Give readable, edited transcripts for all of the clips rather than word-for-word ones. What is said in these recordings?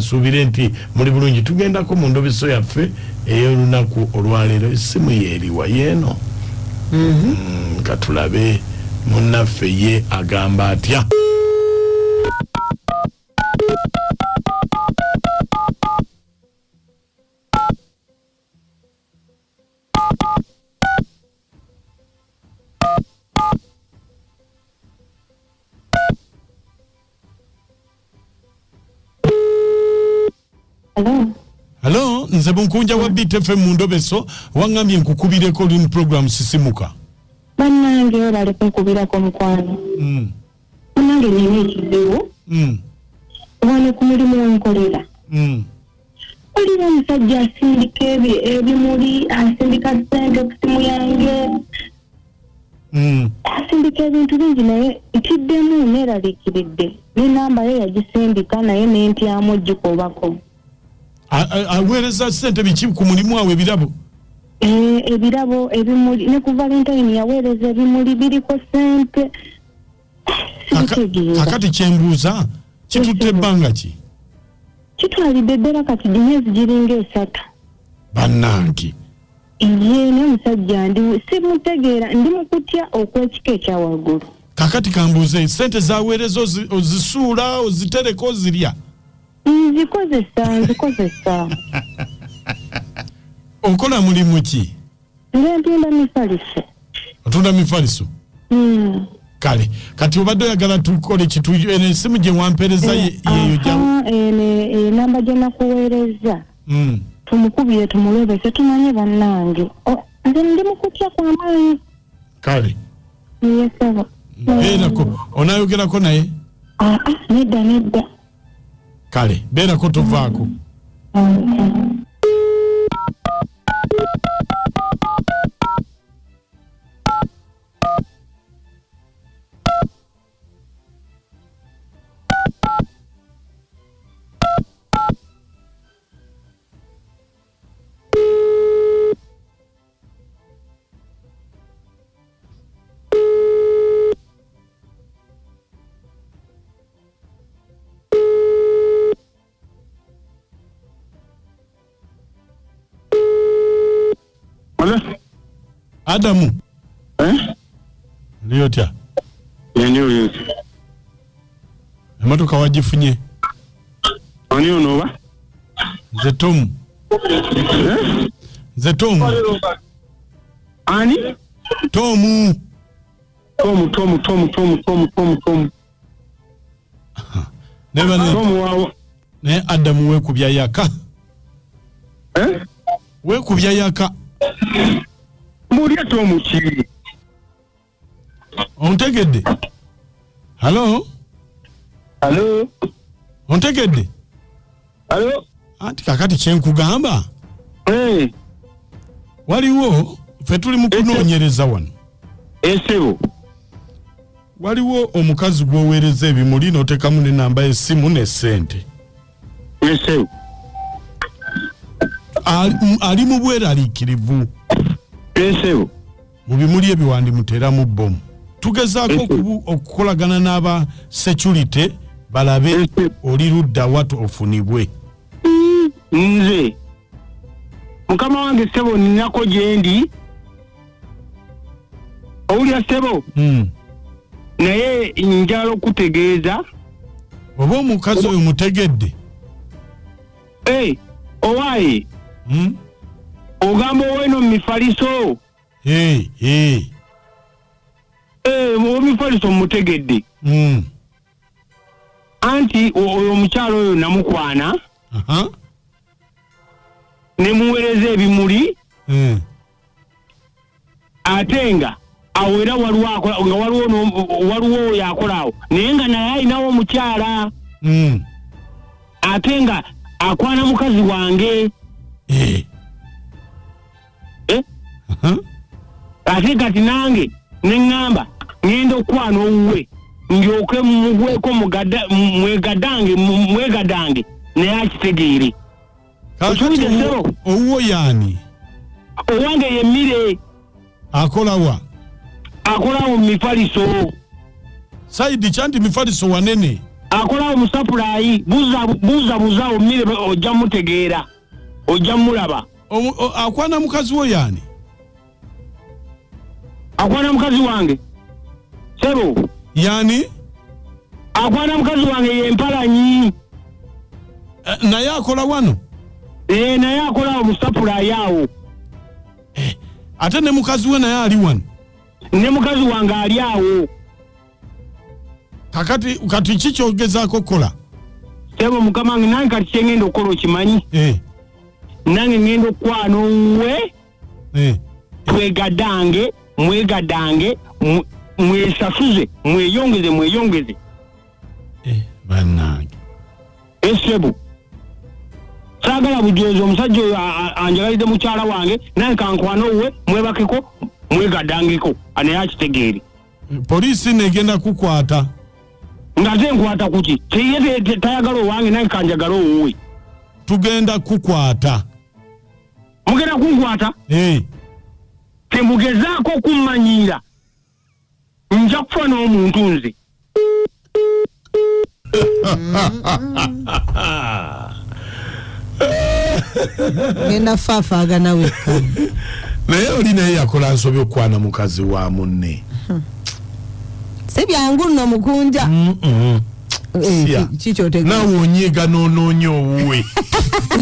Kansuubire nti muli bulungi. Tugendako mu ndobeso yaffe ey'olunaku olwaleero. Essimu yeeriwa yeeno? Katulabe munnaffe ye agamba atya. Hello. Halo, nze Bunkunja wa BTFM mu ndobeso, waŋŋambye nkukubireko oli mu program Sisimuka. Bannange olale kunkubirako mukwano. Bannange nina ekizibu. Wano ku mulimu wenkolera. Waliwo omusajja asindika ebimuli, asindika ssente ku simu yange. Asindika ebintu bingi naye ntiddemu neeraliikiridde. N'ennamba ye yagisindika naye nentyamu ogikobako. Aweereza ssente biki ku mulimu awo ebirabo? Ebirabo, ebimuli, ne ku Valentine yaweereza ebimuli biriko ssente. Sibitegeera. Kakati kyembuuza, kitutte ebbanga ki? Kitwalidde ddala kati emyezi giringa 3. Bannange. Ye naye omusajja ndi simutegeera, ndi mu kutya okw'ekika ekya waggulu. Kakati kambuuze, ssente zaweereza ozisuula, ozitereka, ozirya? Nzikozesa, nzikozesa. Okola mulimu ki? Nze ntunda mifaliso. Otunda mifaliso? Kale, kati obadde oyagala tukole kitu, eno esimu gye wampeereza yeeyo Eno enamba gye nakuweereza. Tumukubire tumulobese tumanye bannange. Nze ndi mu kutya kwa maanyi. Kale. Yesaba. Beerako, onayogerako naye? Aa, nedda, nedda. Kale, beerako tovaako. Adamu. Oli otya? Ndi bulungi. Emotoka wagifunye? Ani ono oba? Nze Tomu. Nze Tomu. Ani? Tomu. Tomu, Tomu, Tomu, Tomu, Tomu, Tomu, Tomu. Tomu wawo. Naye Adamu weekubya yaka. Weekubya yaka. Mulya Tomu ki? Ontegedde? Halo? Halo? Ontegedde? Halo? Anti kakati kyenkugamba. Waliwo ffe tuli mu kunoonyereza wano. Esebo. Waliwo omukazi gw'oweereza ebimuli n'oteekamu n'ennamba y'essimu ne ssente. Esebo. Ali mu bweraliikirivu. Esebo. Mu bimuli ebyo wandimuteeramu bbomu. Tugezaako okukolagana n'aba security balabe oli ludda wa ofunibwe. Nze mukama wange ssebo nnako gye ndi. Owulira ssebo? Naye njala okutegeeza. Oba omukazi oyo mutegedde? Owaaye. Ogamba ow'eno mu mifaliso? Mu mifaliso mutegedde. Anti oyo omukyala oyo namukwana. Ne muweereza ebimuli. Ate nga awo era waliwo akola, nga waliwo waliwo oyo akola awo, naye nga naye alinawo omukyala. Ate nga akwana mukazi wange. Ate kati nange ne ŋŋamba ŋŋenda okukwana owuwe ndyoke mugweko mwegadange naye akitegeere. Kakati Okiwulidde ssebo? owuwo yaani? Owange ye Mmire. Akola wa? Akola mu mifaliso. Saidi kyanti mifaliso wanene. Akolawo mu sapulayi. Buuza buuza buuza awo mmire, ojja mutegeera, ojja mulaba. Akwana mukazi wo yaani? Akwana mukazi wange, sebo. Yaani? Akwana mukazi wange yempalanyi. Naye akola wano? Ee, naye akolawo mu sapulayi awo. Ate ne mukazi we naye ali wano? Ne mukazi wange ali awo. Kakati kati ki kyogezaako okukola? Sebo, mukama wange, nange kati kyengenda okukola okimanyi? Nange ngenda okukwana owuwe. Twegadange, mwegadange, mwesasuze, mweyongeze, mweyongeze. Bannange. Esebo, saagala bujozi. Omusajja oyo anjagalidde mukyala wange, nange kankwana owuwe, mwebakeko, mwegadangeko, naye akitegeere. Poliisi negenda kukwata. Nga nze nkwata kuki? Teye tayagala owange, nange kanjagala owuwe. Tugenda kukwata. Mugenda kunkwata? Temugezaako okummanyiira, nja kufa n'omuntu nze. Genda faafaagana wekka. Naye oli naye yakola nsobi okukwana mukazi wa munne. Si byangu nno, mukunja. Sya. Kikyotegeeza? Naawe onyiiga n'onoonya owuwe.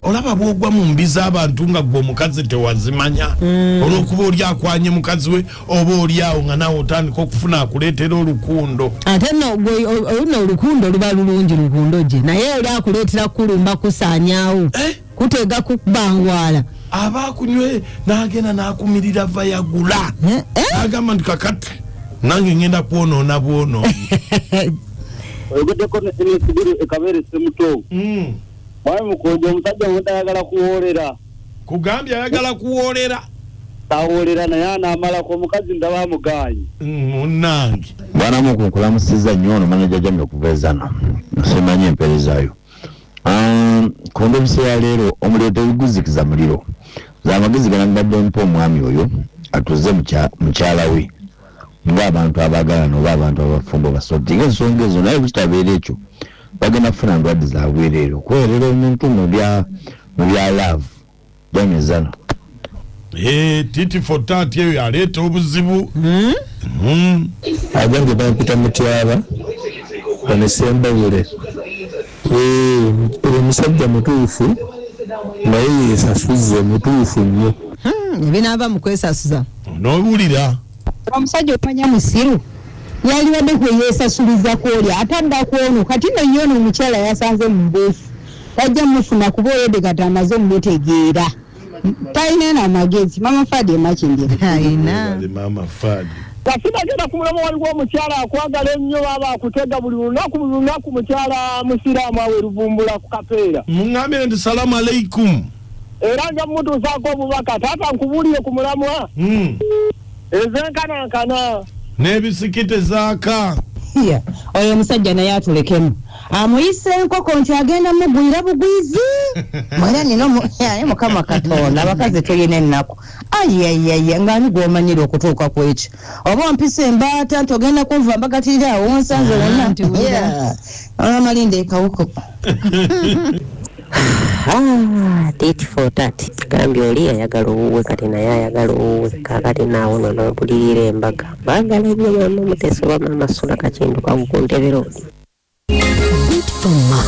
Olaba bwogwa mu mbi z'abantu nga gwe omukazi tewazimanya, olw'okuba oli akwanye mukazi we, oba oli awo nga naawe otandika okufuna akuleetera olukundo. Ate nno gwe oluna olukundo luba lulungi, lukundo gye, naye oli akuleetera kulumba, kusaanyaawo, kutega, kubangwala. Aba akunywe n'agenda n'akumirira vayagula. Agamba nti kakati nange ngenda kwonoona bwonoonyi. Oyogeddeko ne Sigiru Ekabeere Semuto. Mwami Mukunja, omusajja omuntu ayagala kuwoolera. Kugambye ayagala kuwoolera. Tawoolera, naye anaamalako omukazi ndaba amugaanyi. Munnange. Bwana muku, nkulamusiza nnyo. Ono manager Jamie okuva ezana, simanyi empeerezaayo. Ku ndobisa ya leero, omuliro teguzikiza muliro. Zamagezi ganambadde mpa omwami oyo atuze mukyala we ng'abantu abaagalana oba abantu abafumbo basotinga ensonga ezo, naye bukitabeera ekyo bagenda kufuna ndwadde zabwereere okwerera omuntu mu bya love. Jamie Zana. Tit for tat eyo yaleeta obuzibu. Agange bampita Mutyaba onesembabule. Oyo omusajja mutuufu, naye yesasuze, mutuufu nnyo. Ebinaava mu kwesasuza. N'owulira. Omusajja omanya musiru, yalibadde kwe yeesasuliza kwoli, ate adda kwono. Kati nno ye ono omukyala yasanze mu buufu, tajja mufuna kuba oyedde kati amaze omutegeera, talina n'amagezi. Mama Fadi Emakindye. Ayina. Mama Fadi. Kasinagenda ku mulamwa, waliwo omukyala akwagala ennyo, baaba akutega buli lunaku, buli lunaku, mukyala musiraamu awe Luvumbula ku Kapeera. Muŋŋambire nti salamu aleikum. Era nja mumutuusaako obubaka. Taata, nkubuulire ku mulamwa, ezenkanankana n'ebisikite zaaka. Ya, oyo omusajja naye atulekemu, amuyise enkoko nti agenda mugwira bugwizi. Mwera nina aye Mukama Katonda, abakazi tulina ennaku. Ayayaya, ngaani gwomanyire okutuuka ku ekyo? Oba ompisa embaata nti ogenda kunva mbagatirira awo wonsanze wonna. Nti wulira. Yeah. Olwamalinda ekawuko. Ah, tit for tat. Gambye oli ayagala owuwe, kati naye ayagala owuwe. Kakati naawo no n'obulirira embaga. Baagala nnyo maama Muteesa oba maama Sula Kakindu Kaguku Ntebe Road. Good for ma.